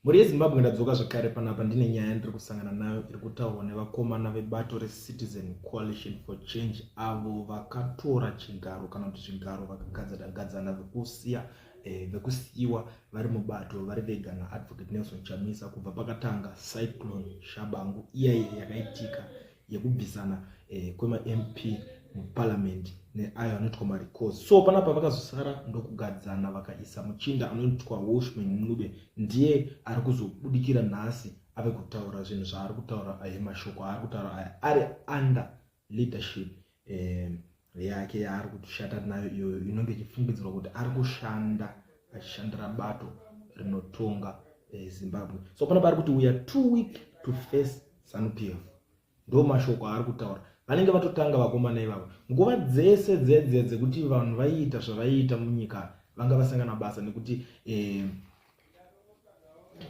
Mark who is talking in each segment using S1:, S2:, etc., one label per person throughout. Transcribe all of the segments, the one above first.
S1: Mhuri yeZimbabwe, ndadzoka zvekare panapa. Ndine nyaya yandiri kusangana nayo iri kutaurwa nevakomana vebato reCitizen Coalition for Change, avo vakatora chigaro kana kuti zvigaro vakagadzana vekusiya vekusiyiwa vari mubato vari vega naAdvocate Nelson Chamisa kubva pakatanga Cyclone Shabangu iyaiye yakaitika yekubvisana kwemaMP muparliament neayo anoitwa marecalls. So panapa vakazosara ndokugadzana, vakaisa muchinda anoitwa Welshman Ncube. Ndiye ari kuzobudikira nhasi ave kutaura zvinhu zvaari kutaura aya. Mashoko aari kutaura aya ari under leadership yake yaari kushanda nayo, iyoyo inonge ichifungidzirwa kuti ari kushanda achishandira bato rinotonga Zimbabwe. So panapa ari kuti, "We are too weak to face ZANU PF." Ndo mashoko aari kutaura. Vanenge vatotanga vakomana ivavo nguva dzese dzedze dzekuti vanhu vaiita zvavaiita munyika, vanga vasangana basa nekuti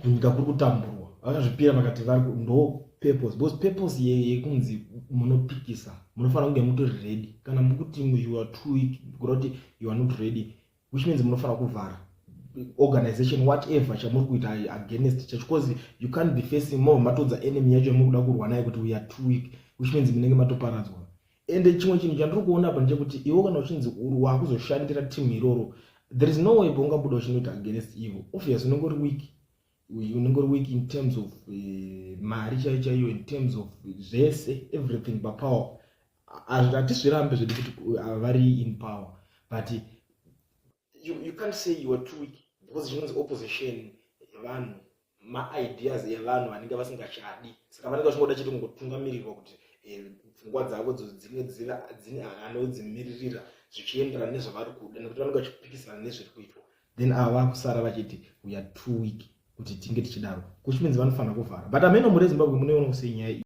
S1: kunyika kuri kutamburwa. Vakazvipira vakati ndo purpose, because purpose yekunzi munopikisa, munofanira kunge mutori ready. Kana mukuti you are too weak, kureva kuti you are not ready, which means munofanira kuvhara organization, whatever chamuri kuita against chacho, because you can't be facing more matodza enemy yacho yamuri kuda kurwa nayo kuti we are too weak, which means munenge matoparadzwa. Ende chimwe chinhu chandiri kuona apa ndechekuti iwe kana uchinzi wakuzoshandira team iroro, there is no way paungabuda uchinoita against ivo. Obvious unenge uri weak, unenge uri weak in terms of mari chaiyo chaiyo, in terms of zvese, everything papower. Hatizvirambe zvedu kuti vari in power, but you can't say you are too weak, because chinonzi opposition yevanhu, maideas evanhu vanenge vasingachadi. Saka vanenge vachingoda chete kungotungamirirwa kuti pfungwa dzavo dzo dzinge dzine anodzimiririra zvichienderana nezvavari kuda, nekuti vanenge vachipikisana nezviri kuitwa. Then ava vakusara vachiti we are too weak kuti tinge tichidaro, which means vanofanira kuvhara. But ameno, muri Zimbabwe, munoiona sei nyaya iyi?